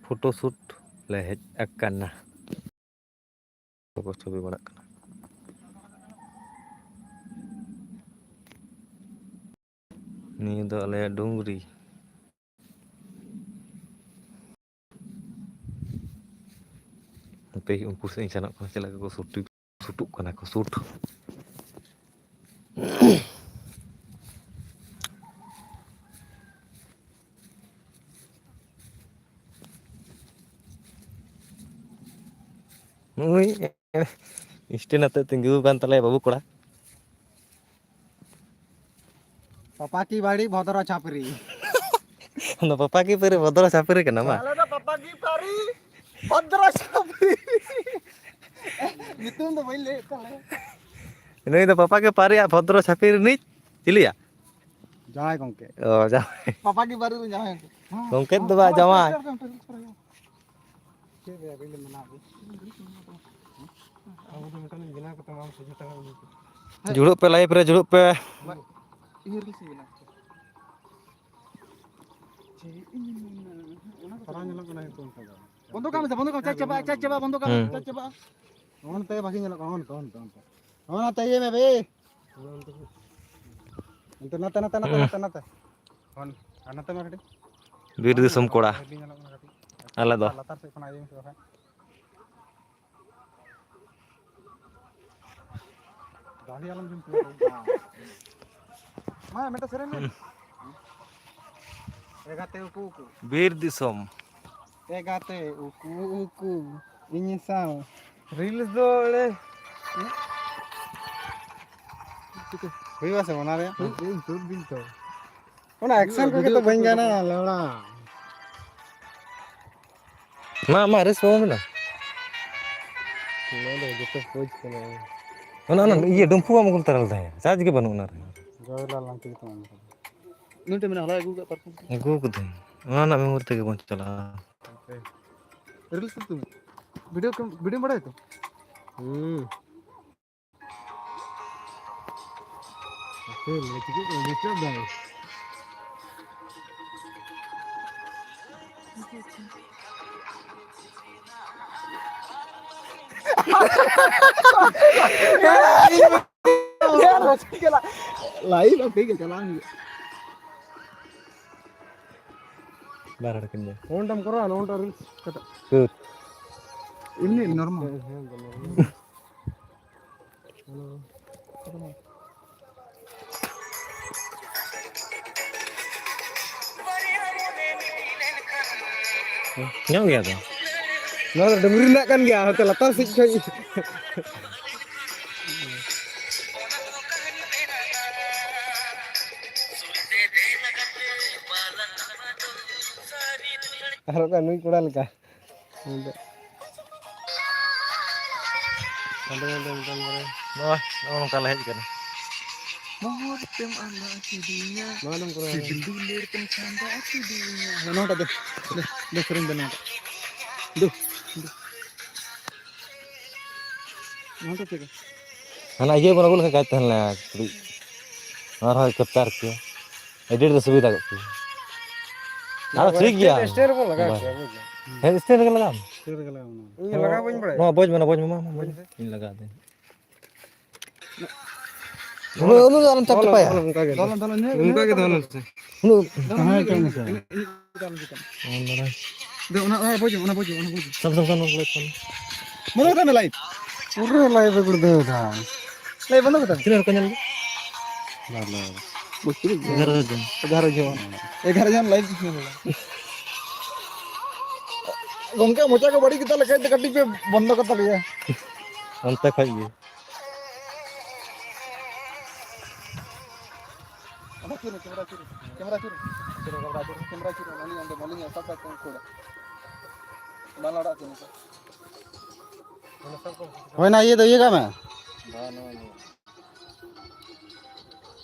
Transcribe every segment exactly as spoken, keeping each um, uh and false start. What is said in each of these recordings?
Photo shoot ᱞᱮ ᱦᱮᱡ ᱟᱠᱟᱱᱟ᱾ ᱠᱚ ᱪᱷᱚᱵᱤ ᱵᱟᱲᱟᱜ ᱠᱟᱱᱟ᱾ ᱱᱤᱭᱟᱹ ᱫᱚ ᱟᱞᱮᱭᱟᱜ ᱰᱩᱝᱨᱤ᱾ ᱦᱟᱯᱮ ᱩᱱᱠᱩ ᱥᱮᱫ ᱤᱧ ᱥᱮᱱᱚᱜ ᱠᱟᱱᱟ, ᱪᱮᱫ ᱞᱮᱠᱟ ᱠᱚ ᱥᱩᱴ, ᱥᱩᱴᱩᱜ ᱠᱟᱱᱟ ᱠᱚ, ᱥᱩᱴ᱾ ᱱᱩᱭ ᱥᱴᱮᱱ ᱟᱛᱮ ᱛᱤᱸᱜᱩ ᱟᱠᱟᱱ ᱛᱟᱞᱮᱭᱟ ᱵᱟᱹᱵᱩ ᱠᱚᱲᱟ᱾ ᱯᱟᱯᱟ ᱠᱤ ᱵᱟᱲᱤ ᱵᱷᱚᱫᱨᱚ ᱪᱷᱟᱯᱨᱤ᱾ ᱚᱱᱟ ᱯᱟᱯᱟ ᱠᱤ ᱯᱟᱹᱨᱤ ᱵᱷᱚᱫᱨᱚ ᱪᱷᱟᱯᱨᱤ ᱠᱟᱱᱟ ᱢᱟ᱾ ᱟᱞᱮ ᱫᱚ ᱯᱟᱯᱟ ᱠᱤ ᱯᱟᱨᱤ ᱵᱷᱚᱫᱨᱚ ᱪᱷᱟᱯᱨᱤ᱾ ᱧᱩᱛᱩᱢ ᱫᱚ ᱵᱟᱹᱧ ᱞᱟᱹᱭᱮᱫ ᱛᱟᱞᱮᱭᱟ᱾ ᱱᱩᱭ ᱫᱚ ᱯᱟᱯᱟ ᱠᱤ ᱯᱟᱨᱤ ᱟᱨ ᱵᱷᱚᱫᱨᱚ ᱪᱷᱟᱯᱨᱤ ᱨᱤᱱᱤᱡ ᱪᱤᱞᱤᱭᱟ? ᱡᱟᱶᱟᱭ ᱜᱚᱝᱠᱮ᱾ ᱚ, ᱡᱟᱶᱟᱭ᱾ ᱯᱟᱯᱟ ᱠᱤ ᱯᱟᱨᱤ ᱨᱤᱱ ᱡᱟᱶᱟᱭ ᱜᱚᱝᱠᱮ᱾ ᱜᱚᱝᱠᱮ ᱫᱚ ᱵᱟᱝ, ᱡᱟᱶᱟᱭ᱾ ᱪᱮᱫ ᱨᱮᱭᱟᱜ ᱵᱤᱱ ᱢᱮᱱᱟ ᱟᱵᱚ? ᱟᱵᱚ ᱫᱚ ᱢᱤᱫᱴᱟᱝ ᱵᱮᱱᱟᱣ ᱠᱟᱛᱮ ᱢᱟ ᱥᱚᱡᱷᱮ ᱛᱟᱦᱮᱸ ᱩᱱᱤ ᱠᱚ᱾ ᱡᱩᱲᱩᱜ ᱯᱮ, live ᱨᱮ ᱡᱩᱲᱩᱜ ᱯᱮ᱾ ᱤᱭᱟᱹ ᱨᱤᱞᱥ ᱤᱧ ᱵᱮᱱᱟᱣ ᱠᱮᱫᱟ᱾ ᱪᱮᱫ ᱤᱧ ᱢᱮᱱᱟ? ᱚᱱᱟ ᱠᱚ ᱛᱟᱨᱟ ᱧᱮᱞᱚᱜ ᱠᱟᱱᱟ ᱱᱤᱛᱚᱜ ᱚᱱᱠᱟ ᱫᱚ᱾ ᱵᱚᱱᱫᱚ ᱠᱟᱜ ᱢᱮ, ᱵᱚᱱᱫᱚ ᱠᱟᱜ ᱢᱮ, ᱪᱟᱨᱡᱽ ᱪᱟᱵᱟᱜᱼᱟ, ᱪᱟᱨᱡᱽ ᱪᱟᱵᱟᱜᱼᱟ, ᱵᱚᱱᱫᱚ ᱠᱟᱜ ᱢᱮ, ᱦᱩᱸ᱾ ᱪᱟᱨᱡᱽ ᱪᱟᱵᱟᱜᱼᱟ᱾ ᱚᱱᱛᱮ ᱵᱷᱟᱜᱮ ᱧᱮᱞᱚᱜ ᱠᱟᱱᱟ, ᱚᱱᱛᱮ, ᱚᱱᱛᱮ, ᱚᱱᱛᱮ᱾ ᱚᱱᱟ ᱛᱟᱭᱚᱢ ᱢᱮ ᱵᱷᱟᱹᱭ᱾ ᱚᱱᱛᱮ, ᱱᱟᱛᱮ, ᱱᱟᱛᱮ, ᱱᱟᱛᱮ, ᱦᱩᱸ᱾ ᱱᱟᱛᱮ, ᱱᱟᱛᱮ᱾ ᱦᱚᱱ, ᱟᱨ ᱱᱟᱛᱮ ᱢᱟ ᱠᱟᱹᱴᱤᱡ᱾ ᱵᱤᱨ ᱫᱤᱥᱚᱢ ᱠᱚᱲᱟ᱾ ᱦᱮᱸᱫᱮ ᱧᱮᱞᱚᱜ ᱠᱟᱱᱟ ᱠᱟᱹᱴᱤᱡ᱾ ᱟᱞᱮ ᱫᱚ᱾ ᱟᱨ ᱞᱟᱛᱟᱨ ᱥᱮᱫ ᱠᱷᱚᱱᱟᱜ ᱤᱭᱟᱹ ᱢᱮᱥᱮ ᱵᱟᱠᱷᱟᱡ᱾ ᱫᱟᱲᱮ ᱟᱞᱚᱢ ᱡᱚᱢ ᱦᱚᱪᱚᱣᱟ᱾ ᱢᱟ, ᱢᱤᱫᱴᱮᱱ ᱥᱮᱨᱮᱧ ᱢᱮ᱾ ᱦᱩᱸ᱾ ᱮ ᱜᱟᱛᱮ ᱩᱠᱩ ᱩᱠᱩ᱾ ᱵᱤᱨ ᱫᱤᱥᱚᱢ᱾ ᱮ ᱜᱟᱛᱮ ᱩᱠᱩ ᱩᱠᱩ, ᱤᱧ ᱥᱟᱶ᱾ ᱨᱤᱞᱥ ᱫᱚ ᱮᱲᱮ᱾ ᱦᱩᱭᱩᱜᱼᱟ ᱥᱮ ᱚᱱᱟ ᱨᱮᱭᱟᱜ? ᱦᱩᱭᱩᱜ, ᱦᱩᱭᱩᱜ, ᱥᱩᱨ ᱵᱤᱱ ᱛᱚ᱾ ᱚᱱᱟ ᱮᱠᱥᱮᱱ ᱦᱩᱭᱩᱜᱼᱟ, ᱠᱚᱜᱮ ᱵᱷᱤᱰᱤᱭᱳ ᱛᱚ ᱵᱟᱹᱧ ᱠᱚ ᱜᱟᱱᱟ, ᱠᱚ᱾ ᱞᱮᱣᱲᱟ᱾ ᱢᱟ, ᱢᱟ, ᱨᱤᱞᱥ ᱵᱟᱵᱚᱱ ᱵᱮᱱᱟᱣ᱾ ᱱᱚᱣᱟ ᱫᱚ ᱡᱚᱛᱚ ᱯᱳᱡᱽ ᱠᱟᱱᱟ᱾ ᱚᱱᱟ, ᱚᱱᱟ ᱤᱭᱟᱹ ᱰᱩᱢᱯᱷᱩ ᱵᱟᱢ ᱟᱹᱜᱩ ᱞᱮᱛᱟᱨᱟ ᱞᱮᱫᱟ᱾ ᱪᱟᱨᱡᱽ ᱜᱮ ᱵᱟᱹᱱᱩᱜ ᱚᱱᱟ ᱨᱮ᱾ ᱡᱚᱭᱞᱟᱞ ᱞᱟᱝᱛᱤ ᱜᱮᱛᱚ ᱚᱱᱟ ᱠᱚᱫᱚ᱾ ᱱᱩᱭ ᱴᱷᱮᱱ ᱢᱮᱱᱟᱜᱼᱟ, ᱦᱚᱞᱟᱭ ᱟᱹᱜᱩ ᱟᱠᱟᱫ ᱯᱟᱨᱠᱚᱢ ᱠᱚ᱾ ᱟᱹᱜᱩ ᱠᱟᱹᱫᱟᱹᱧ᱾ ᱚᱱᱟ ᱨᱮᱱᱟᱜ ᱢᱮᱢᱳᱨᱤ ᱛᱮᱜᱮ ᱵᱚᱱ ᱪᱟᱞᱟᱜᱼᱟ᱾ ᱨᱤᱞᱥ ᱠᱚ ᱛᱩᱫ᱾ ᱵᱷᱤᱰᱤᱭᱳ ᱠᱚ, ᱵᱷᱤᱰᱤᱭᱳᱢ ᱵᱟᱲᱟᱭᱟ ᱛᱚ? ᱦᱩᱸ᱾ ᱦᱟᱯᱮ, ᱢᱟᱱᱮ ᱪᱤᱠᱟᱹᱜ ᱠᱟᱱᱟ, disturb ᱫᱟᱭ᱾ ᱞᱟᱭᱤᱵᱷ ᱟᱯᱮ ᱜᱮ ᱪᱟᱞᱟᱣ ᱦᱩᱭᱩᱜᱼᱟ᱾ ᱵᱟᱨ ᱦᱚᱲ ᱠᱤᱱ ᱧᱮᱞ᱾ ᱚᱱᱰᱟᱢ ᱠᱚᱨᱟᱣ ᱱᱚᱣᱟ ᱨᱤᱞᱥ ᱠᱟᱴᱟ᱾ ᱥᱩᱨ᱾ ᱮᱢᱱᱤ ᱱᱚᱨᱢᱟᱞ᱾ ᱦᱮᱸ, ᱦᱮᱸ, ᱱᱚᱨᱢᱟᱞ᱾ ᱦᱮᱞᱳ᱾ ᱧᱟᱢ ᱜᱮᱭᱟ ᱛᱚ? ᱱᱚᱣᱟ ᱫᱚ ᱰᱩᱝᱨᱤ ᱨᱮᱱᱟᱜ ᱠᱟᱱ ᱜᱮᱭᱟ, ᱦᱚᱭᱛᱳ ᱞᱟᱛᱟᱨ ᱥᱮᱫ ᱠᱷᱚᱱ᱾ ᱟᱨ ᱚᱠᱟ ᱱᱩᱭ ᱠᱚᱲᱟ ᱞᱮᱠᱟ᱾ ᱱᱚᱜᱼᱚᱭ, ᱱᱚᱜᱼᱚ ᱱᱚᱝᱠᱟ ᱞᱮ ᱦᱮᱡ ᱟᱠᱟᱱᱟ᱾ ᱢᱚᱦᱚᱨ ᱛᱮᱢ ᱟᱸᱫᱟ ᱠᱤᱫᱤᱧᱟ᱾ ᱱᱚᱣᱟ ᱫᱚᱢ ᱠᱚᱨᱟᱣ ᱥᱤᱵᱤᱞ ᱫᱩᱞᱟᱹᱲ ᱛᱮᱢ ᱪᱟᱸᱫᱟ ᱠᱤᱫᱤᱧᱟ᱾ ᱱᱚᱣᱟᱴᱟᱜ ᱫᱮ, ᱫᱮ, ᱫᱮ, ᱥᱮᱨᱮᱧ ᱫᱮ ᱱᱚᱣᱟᱴᱟᱜ᱾ ᱫᱩ, ᱫᱩ᱾ ᱱᱚᱣᱟᱴᱟᱜ ᱪᱮᱫ ᱠᱟ? ᱦᱟᱱᱟ ᱤᱭᱟᱹ ᱵᱚᱱ ᱟᱹᱜᱩ ᱞᱮᱠᱷᱟᱱ ᱠᱟᱡ ᱛᱟᱦᱮᱸ ᱞᱮᱱᱟ ᱠᱟᱹᱴᱤᱡ᱾ ᱱᱚᱣᱟ ᱨᱮᱦᱚᱸ ᱠᱮᱯᱪᱟᱨ ᱠᱮᱭᱟ᱾ ᱮᱰᱤᱴ ᱨᱮ ᱥᱩᱵᱤᱫᱷᱟ ᱠᱚᱜ ᱠᱮᱭᱟ᱾ ᱟᱨ ᱴᱷᱤᱠ ᱜᱮᱭᱟ᱾ ᱥᱴᱮᱱᱰ ᱨᱮᱵᱚᱱ ᱞᱟᱜᱟᱣ ᱵᱟᱭ᱾ ᱠᱮᱭᱟ, ᱵᱩᱡᱽ ᱫᱟᱢ᱾ ᱦᱮᱸ, ᱥᱴᱮᱱᱰ ᱨᱮᱜᱮ ᱞᱟᱜᱟᱣ ᱢᱮ᱾ ᱥᱴᱮᱱᱰ ᱨᱮᱜᱮ ᱞᱟᱜᱟᱣ ᱢᱮ᱾ ᱤᱧ ᱞᱟᱜᱟᱣ ᱵᱟᱹᱧ ᱵᱟᱲᱟᱭᱟ᱾ ᱱᱚᱣᱟ ᱵᱚᱡᱽ ᱢᱮ, ᱱᱚᱣᱟ ᱵᱚᱡᱽ ᱢᱮ, ᱢᱟ, ᱢᱟ, ᱢᱟ, ᱵᱚᱡᱽ ᱢᱮ᱾ ᱤᱧ ᱞᱟᱜᱟᱣ ᱫᱟᱹᱧ᱾ ᱩᱱᱟᱹᱜ, ᱩᱱᱟᱹᱜ ᱫᱚ ᱟᱞᱚᱢ ᱪᱟᱯ ᱪᱟᱯᱟᱭᱟ᱾ ᱚᱱᱠᱟ ᱜᱮ ᱫᱚᱦᱚ ᱞᱮᱢ, ᱫᱚᱦᱚ ᱞᱮᱢ, ᱚᱱᱠᱟ ᱜᱮ ᱫᱚᱦᱚ ᱞᱮᱢ ᱥᱮ᱾ ᱩᱱᱟᱹᱜ ᱛᱟᱦᱮᱸ ᱦᱚᱪᱚ ᱢᱮᱥᱮ᱾ ᱫᱮ, ᱚᱱᱟ, ᱚᱱᱟ ᱵᱚᱡᱽ ᱢᱮ, ᱚᱱᱟ ᱵᱚᱡᱽ ᱢᱮ, ᱚᱱᱟ ᱵᱚᱡᱽ ᱢᱮ᱾ ᱥᱟᱵ, ᱥᱟᱵ, ᱥᱟᱵ, ᱱᱚᱣᱟ ᱠᱚ ᱞᱟᱹᱭ ᱛᱟᱵᱚᱱ᱾ ᱢᱚᱱᱮ ᱠᱟᱜ ᱢᱮ ᱞᱟᱭᱤᱵᱷ᱾ ᱯᱩᱨᱟᱹ ᱞᱟᱭᱤᱵᱷ ᱨᱮ ᱜᱩᱲᱫᱟᱹᱣ ᱮᱫᱟ᱾ ᱞᱟᱭᱤᱵᱷ ᱵᱟᱹᱱᱩᱜ ᱠᱟᱫᱟ? ᱛᱤᱱᱟᱹᱜ ᱦᱚᱲ ᱠᱚ ᱧᱮᱞ ᱮᱫᱟ? ᱵᱟᱨ ᱞᱟᱠᱷ᱾ ᱵᱟᱹᱥᱛᱤ ᱨᱮ ᱮᱜᱟᱨᱚ ᱦᱟᱡᱟᱨ ᱡᱚᱱ᱾ ᱮᱜᱟᱨᱚ ᱡᱚᱱ᱾ ᱮᱜᱟᱨᱚ ᱡᱚᱱ ᱞᱟᱭᱤᱵᱷ ᱠᱚ ᱧᱮᱞ ᱮᱫᱟ᱾ ᱜᱚᱝᱠᱮ, ᱢᱚᱪᱟ ᱠᱚ ᱵᱟᱹᱲᱤᱡ ᱜᱮᱛᱟ ᱞᱮ ᱠᱷᱟᱡ ᱫᱚ ᱠᱟᱹᱴᱤᱡ ᱯᱮ ᱵᱚᱱᱫᱚ ᱠᱟᱛᱟ ᱞᱮᱭᱟ᱾ ᱚᱱᱛᱮ ᱠᱷᱚᱡ ᱜᱮ᱾ ᱚᱱᱟ ᱪᱩᱨ, ᱠᱮᱢᱮᱨᱟ ᱪᱩᱨ, ᱠᱮᱢᱮᱨᱟ ᱪᱩᱨ, ᱠᱮᱢᱮᱨᱟ ᱪᱩᱨ, ᱠᱮᱢᱮᱨᱟ ᱪᱩᱨ, ᱢᱟᱹᱞᱤᱧ ᱚᱸᱰᱮ, ᱢᱟᱹᱞᱤᱧ ᱥᱟᱵ ᱠᱟᱜ ᱠᱚᱣᱟ ᱩᱱᱠᱩ ᱚᱲᱟᱜ᱾ ᱵᱟᱝ ᱚᱲᱟᱜ ᱠᱚ ᱱᱤᱛᱚᱜ᱾ ᱦᱳᱭ ᱱᱟ, ᱤᱭᱟᱹ ᱫᱚ ᱤᱭᱟᱹ ᱠᱟᱜ ᱢᱮ᱾ ᱵᱟᱝ, ᱱᱚᱣᱟ ᱤᱭᱟᱹ᱾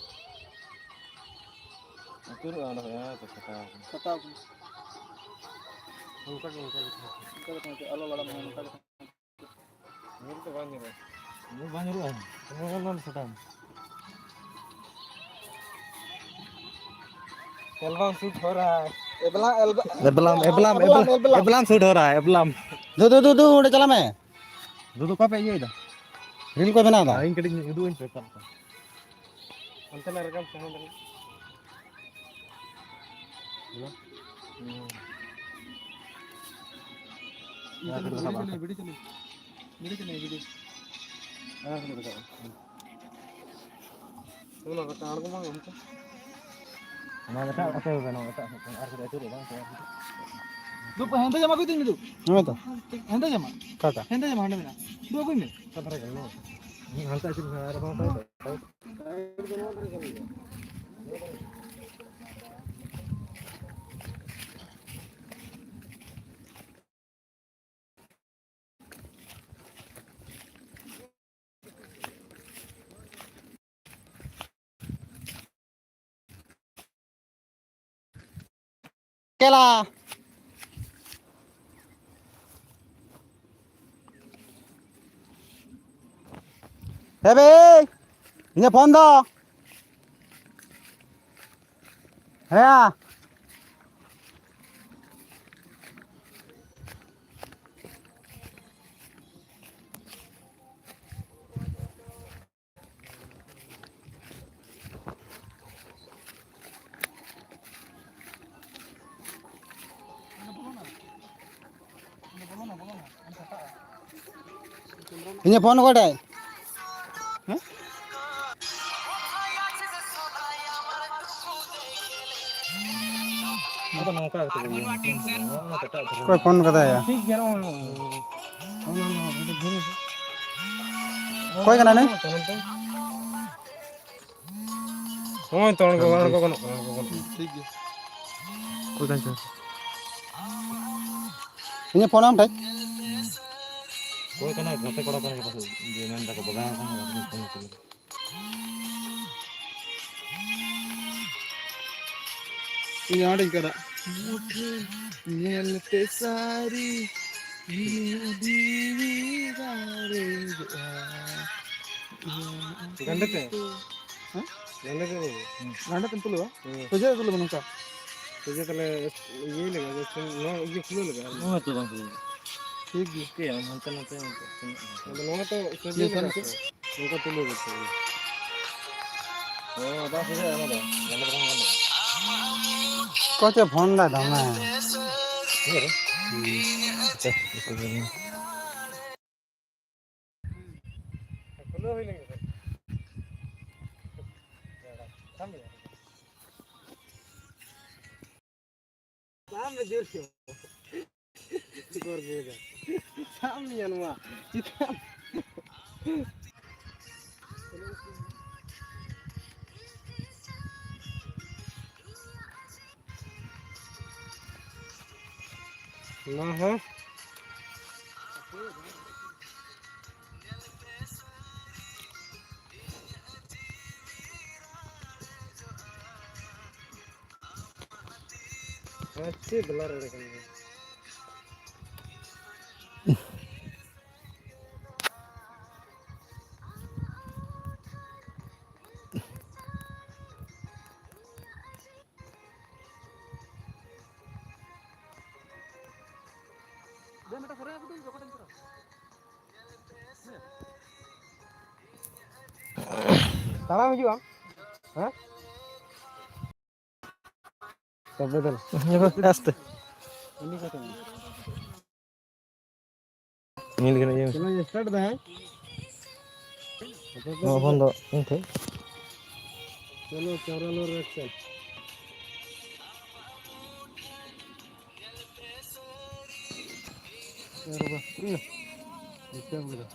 ᱟᱹᱪᱩᱨᱚᱜᱼᱟ ᱚᱸᱰᱮ ᱠᱷᱚᱡ, ᱦᱮᱸ, ᱛᱚ ᱯᱷᱟᱸᱠᱟ ᱟᱠᱟᱱᱟ᱾ ᱯᱷᱟᱸᱠᱟ ᱟᱠᱟᱱᱟ᱾ ᱚᱱᱠᱟ ᱜᱮ, ᱚᱱᱠᱟ ᱜᱮ ᱛᱟᱦᱮᱸ ᱦᱚᱪᱚ᱾ ᱚᱱᱠᱟ ᱜᱮ ᱛᱟᱦᱮᱸ ᱦᱚᱪᱚ, ᱟᱞᱚ ᱞᱟᱲᱟᱜ ᱢᱟ, ᱚᱱᱠᱟ ᱜᱮ ᱛᱟᱦᱮᱸ ᱦᱚᱪᱚ᱾ ᱧᱩᱨ ᱫᱚ ᱵᱟᱝ ᱧᱩᱨᱩᱜᱼᱟ᱾ ᱧᱩᱨ ᱵᱟᱝ ᱧᱩᱨᱩᱜᱼᱟ᱾ ᱧᱮᱞ ᱧᱮᱞ ᱥᱟᱠᱟᱢ᱾ ᱮᱞᱵᱟᱢ ᱥᱩᱴ ᱦᱚ ᱨᱟᱦᱟ ᱦᱟᱭ᱾ ᱮᱵᱞᱟᱢ, ᱮᱵᱞᱟ-, ᱮᱵᱞᱟᱢ, ᱮᱵᱞᱟᱢ, ᱮᱵᱞᱟᱢ, ᱮᱵᱞᱟᱢ, ᱮᱵᱞᱟᱢ᱾ ᱮᱵᱞᱟᱢ ᱥᱩᱴ ᱦᱚ ᱨᱟᱦᱟ ᱦᱟᱭ, ᱮᱵᱞᱟᱢ᱾ ᱫᱩ, ᱫᱩ, ᱫᱩ, ᱫᱩ, ᱚᱸᱰᱮ ᱪᱟᱞᱟᱜ ᱢᱮ᱾ ᱫᱩᱫᱩ, ᱚᱠᱟ ᱯᱮ ᱤᱭᱟᱹᱭᱮᱫᱟ? ᱨᱤᱞ ᱠᱚ ᱵᱮᱱᱟᱣ ᱮᱫᱟ? ᱤᱧ ᱠᱟᱹᱴᱤᱡ ᱩᱫᱩᱜ ᱟᱹᱧ ᱯᱮ, ᱚᱠᱟ ᱞᱮᱠᱟ? ᱚᱱᱛᱮ ᱞᱮ ᱨᱟᱠᱟᱵ ᱥᱮ ᱦᱟᱸᱰᱮ ᱞᱮ? ᱵᱤᱰᱤ ᱪᱟᱹᱞᱩᱭ, ᱵᱤᱰᱤ ᱪᱟᱹᱞᱩᱭ, ᱵᱤᱰᱤ ᱪᱟᱹᱞᱩᱭ, ᱵᱤᱰᱤ᱾ ᱚᱱᱟ ᱠᱟᱛᱮ ᱟᱬᱜᱚ ᱢᱟ ᱜᱚᱢᱠᱮ᱾ ᱚᱱᱟ ᱮᱴᱟᱜ ᱠᱟᱛᱮ ᱜᱟᱱᱚᱜᱼᱟ, ᱮᱴᱟᱜ ᱥᱮᱫ ᱠᱷᱚᱱ ᱟᱨ ᱠᱟᱹᱴᱤᱡ ᱟᱹᱪᱩᱨᱚᱜᱼᱟ, ᱵᱟᱝ? ᱫᱩ ᱯᱟ-, ᱦᱮᱸᱫᱮ ᱡᱟᱢᱟ ᱠᱚ ᱤᱫᱤ ᱢᱮ, ᱫᱩ᱾ ᱦᱮᱸ ᱛᱚ᱾ ᱦᱮᱸᱫᱮ ᱡᱟᱢᱟ᱾ ᱚᱠᱟᱴᱟᱜ? ᱦᱮᱸᱫᱮ ᱡᱟᱢᱟ ᱦᱟᱸᱰᱮ ᱢᱮᱱᱟᱜᱼᱟ᱾ ᱫᱩ ᱟᱹᱜᱩᱭ ᱢᱮ᱾ ᱦᱟᱱᱛᱮ ᱟᱹᱪᱩᱨ ᱢᱮ, ᱟᱨ ᱵᱟᱝ ᱠᱷᱟᱱ ᱠᱮᱞᱟ᱾ ᱮ ᱵᱮ, ᱤᱧᱟᱹᱜ ᱯᱷᱳᱱ ᱫᱚ᱾ ᱦᱮᱸ᱾ ᱤᱧᱟᱹᱜ ᱯᱷᱳᱱ ᱚᱠᱚᱭ ᱴᱷᱮᱡ? ᱦᱮᱸ? ᱟᱫᱚ ᱱᱚᱝᱠᱟ ᱠᱟᱛᱮ ᱜᱮ ᱤᱭᱟᱹ ᱦᱩᱭᱩᱜ ᱠᱟᱱᱟ᱾ ᱚᱠᱚᱭ ᱯᱷᱳᱱ ᱠᱟᱫᱟᱭᱟ? ᱴᱷᱤᱠ ᱜᱮᱭᱟ, ᱱᱚᱜᱼᱚᱭ, ᱱᱚᱜᱼᱚᱭ, ᱱᱚᱜᱼᱚᱭ, ᱱᱚᱜᱼᱚᱭ, ᱱᱚᱜᱼᱚᱭ, ᱚᱠᱚᱭ ᱠᱟᱱᱟᱭ ᱱᱩᱭ? ᱛᱟᱭᱱᱚᱢ ᱛᱮ᱾ ᱱᱚᱜᱼᱚᱭ ᱛᱚ, ᱟᱬᱜᱚ, ᱟᱬᱜᱚ ᱜᱟᱱᱚᱜ ᱠᱟᱱᱟ, ᱟᱬᱜᱚ ᱜᱟᱱᱚᱜ ᱠᱟᱱᱟ᱾ ᱴᱷᱤᱠ ᱜᱮᱭᱟ᱾ ᱚᱠᱚᱭ ᱠᱟᱱ ᱪᱚ? ᱤᱧᱟᱹᱜ ᱯᱷᱳᱱ ᱟᱢ ᱴᱷᱮᱡ? ᱚᱠᱚᱭ ᱠᱟᱱᱟᱭ? ᱜᱟᱛᱮ ᱠᱚᱲᱟ ᱠᱟᱱᱟᱭ ᱯᱟᱥᱮᱡ, ᱡᱮ ᱢᱮᱱ ᱫᱟᱠᱚ ᱵᱟᱜᱟᱣ ᱟᱠᱟᱱᱟ, ᱜᱟᱛᱮ ᱠᱚ ᱯᱷᱳᱱ ᱟᱠᱟᱱᱟ᱾ ᱤᱧ ᱚᱸᱰᱮᱧ ᱠᱟᱫᱟ᱾ ᱢᱩᱴᱷᱟᱹᱱ ᱧᱮᱞᱛᱮ ᱥᱟᱹᱨᱤ ᱦᱤᱨᱤ ᱡᱤᱣᱤ ᱨᱟᱲᱮᱡᱚᱜᱼᱟ᱾ ᱜᱟᱱᱰᱮ ᱛᱮ? ᱦᱮᱸ? ᱜᱟᱱᱰᱮ ᱛᱮ ᱵᱟᱹᱵᱩ? ᱜᱟᱱᱰᱮ ᱛᱮᱢ ᱛᱩᱞᱟᱹᱣᱟ? ᱦᱮᱸ᱾ ᱥᱚᱡᱷᱮ ᱛᱩᱞᱟᱹᱣ ᱢᱮ ᱱᱚᱝᱠᱟ᱾ ᱥᱚᱡᱷᱮ ᱛᱟᱦᱞᱮ ᱤᱭᱟᱹ ᱞᱮᱜᱟ, ᱱᱚᱣᱟ ᱤᱭᱟᱹ ᱠᱷᱩᱞᱟᱹᱣ ᱞᱮᱜᱟ᱾ ᱱᱚᱣᱟ ᱛᱚ ᱵᱟᱝ ᱠᱷᱩᱞᱟᱹᱣ᱾ ᱴᱷᱤᱠ ᱜᱮᱭᱟ᱾ ᱪᱤᱠᱟᱹᱭᱟᱢ? ᱦᱟᱱᱛᱮ ᱱᱟᱛᱮ ᱱᱚᱝᱠᱟ ᱛᱤᱱᱟᱹᱜ ᱟᱫᱚ ᱱᱚᱣᱟ ᱛᱚ ᱥᱟᱺᱜᱤᱧ ᱱᱤᱭᱟᱹ ᱠᱟᱱᱟ ᱥᱟᱺᱜᱤᱧ ᱛᱚ᱾ ᱱᱚᱝᱠᱟ ᱛᱩᱞᱟᱹᱣ ᱜᱚᱫ ᱠᱟᱜ ᱦᱩᱭᱩᱜᱼᱟ᱾ ᱦᱮᱸ, ᱵᱟᱝ ᱥᱚᱡᱷᱮᱜᱼᱟ ᱚᱱᱟ ᱫᱚ᱾ ᱜᱟᱱᱰᱮ ᱫᱚ ᱵᱟᱝ ᱜᱟᱱᱚᱜᱼᱟ᱾ ᱚᱠᱚᱭ ᱪᱚ ᱯᱷᱳᱱ ᱫᱟᱭ ᱫᱚᱢᱮ᱾ ᱤᱭᱟᱹ ᱨᱮ? ᱦᱩᱸ᱾ ᱟᱪᱪᱷᱟ, ᱴᱷᱤᱠ ᱜᱮᱭᱟ᱾ ᱠᱷᱩᱞᱟᱹᱣ ᱦᱩᱭ ᱞᱮᱱ ᱜᱮ᱾ ᱥᱟᱢ ᱢᱮ ᱡᱳᱨ ᱧᱚᱜ᱾ ᱪᱤᱠᱚᱨ ᱵᱮᱜᱟ᱾ ᱥᱟᱵ ᱢᱮᱭᱟ ᱱᱚᱣᱟ᱾ ᱪᱮᱛᱟᱱ᱾ ᱱᱚᱣᱟ ᱦᱚᱸ᱾ ᱦᱮᱸ, ᱪᱮᱫ ᱵᱮᱞᱟ ᱨᱮ ᱠᱟᱱᱟ? ᱛᱟᱲᱟᱢ ᱦᱤᱡᱩᱜ ᱟᱢ? ᱦᱮᱸ? ᱛᱚᱵᱮ ᱫᱚ ᱟᱥᱛᱮ᱾ ᱧᱮᱞ ᱠᱟᱱᱟ ᱤᱭᱟᱹ᱾ ᱪᱚᱞᱚ, ᱥᱴᱟᱨᱴ ᱫᱟ, ᱦᱮᱸ? ᱱᱚᱣᱟ ᱯᱷᱳᱱ ᱫᱚ ᱤᱧ ᱴᱷᱮᱱ᱾ ᱪᱚᱞᱚ, ᱠᱮᱢᱮᱨᱟ ᱨᱳᱞ ᱮᱠᱥᱮᱱ᱾ ᱮ ᱵᱟᱵᱟ, ᱤᱭᱟᱹ᱾ ᱰᱤᱥᱴᱟᱨᱵ ᱠᱮᱫᱟ᱾